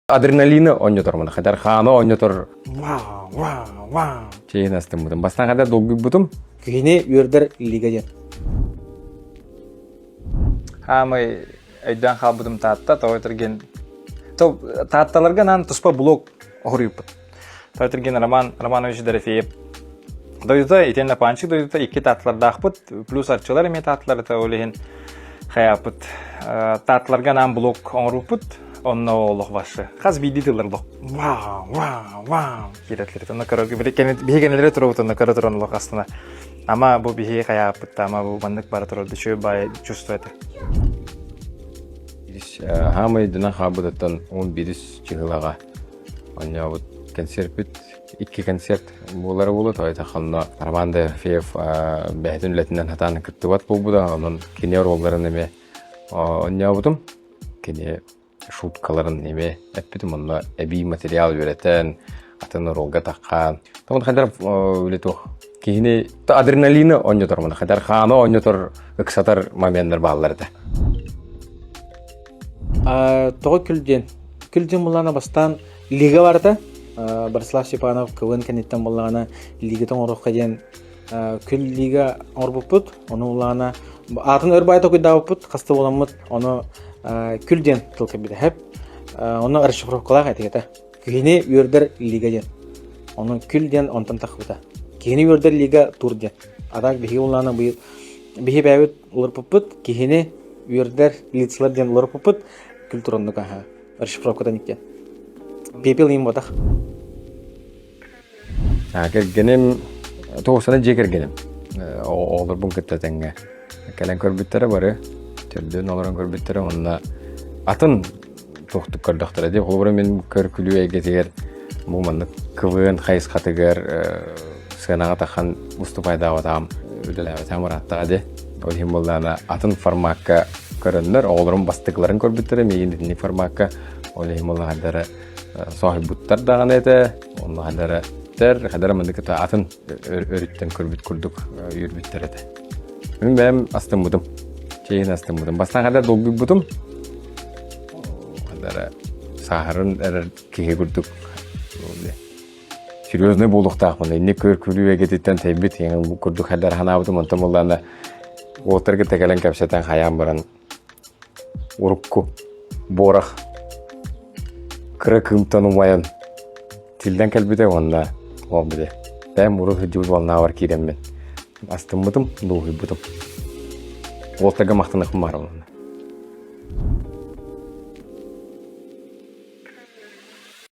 Адреналины оонньотор мана хатар хааны оонньотор Вау, вау, вау. чейин астыммытым. Бастаан хата долгуйбутум. Киһини үөрдэр лига диэн. Хаамай өйдөөн хаалбытым Таатта, тоҕо түргэн Таатталарга наан туспа блок оһуруйуппут. Тоҕо түргэн Роман Романович Дорофеев дойдута итиэннэ Панчик дойдута икки таатталардаахпыт, плюс арчылар эмиэ таатталар это ол иһин хайааппыт. Таатталарга анаан блок оҥорбуппут, онно олох башы. Хас биирдии тыллар олох вау, вау, вау киирэллэр. Онно көрөргө биһи кэннилэри турабыт, онно көрө туран олох астына. Ама бу биһи хайааппыт, ама бу маннык бара турар үчүгэй баай чувство это. Хаамай дынан хаабытыттан 11 чыһылаҕа Онньообут концерпит икки концерт буолара буолуо, тоҕо ханна Роман Дорофеев бэйэтин үлэтинэн сатаан кыттыбат буолбута, онон кини оруолларын эмиэ онньообутум. Кини шуткаларын эмиэ эппитим, онно эбии материал үөрэтэн, атын оруолга таххаан. Тоҕо хайдар үлэ туох киһини адреналины оонньотор мана хайдар хааны оонньотор ыксатар моменнар бааллар этэ. Тоҕо күл диэн? Күл диэн буллаҕына бастаан лига барыта. Борислав Степанов КВН кэнниттэн буллаҕына лигата оҥоруохха диэн күл лига оҥорбуппут. Ону буллаҕына аатын өр баайы толкуйдаабыппыт, хаста буоламмыт ону күл диэн тыл кэлбитэ. Хэп. Ону расшифровкалаах этигэтэ. Киһини үөрдэр лига диэн. Ону күл диэн онтон тахсыбыта. Киһини үөрдэр лига тур диэн. А так биһиги буллаҕына быйыл биһи бэйэбит уларыппыппыт киһини үөрдэр лицлар диэн уларыппыппыт культураннык аһа расшифровкадан икки пепел им ботах Кэргэним тоҕусана дьиэ кэргэним оҕолорбун кытта тэҥҥэ кэлэн көрбүттэрэ бары төрдүөн олорон көрбүттэрэ уонна атын туохтук көрдөхтөрө дии холобура мин көр-күлүү эйгэтигэр бу маннык КВН хайысхатыгар сыанаҕа тахан уступайдаабатаҕым үлэлээбэтэҕим ырааттаҕа дии ол иһин буоллаҕына атын формакка көрөннөр оҕолорум бастакыларын көрбүттэрэ миигин итинник формакка ол иһин буоллаҕа соһуйбуттар даҕаны этэ онно хадара тер хадара маннык атын өрүттэн көрбүт курдук үөрбүттэр этэ мин бэйэм астыммытым чэйин астыммытым бастаан хадара долгуйбутум хадара сааһырын эрэр киһи курдук серьезный буолуохтаахпын инник көр күлүү эгэтиттэн тэйбит курдук хадара ханаабытым онтон буоллаана уолаттарга кэлэн кэпсэтэн хайаан баран урукку буорах кыра кыымтан умайан тиллэн кэлбитэ уонна ол били бэйэм урут сылдьыбыт волнаабар киирэммин астыммытым, дуоһуйбутум. Уолтарга махтаныахпын баҕарабын.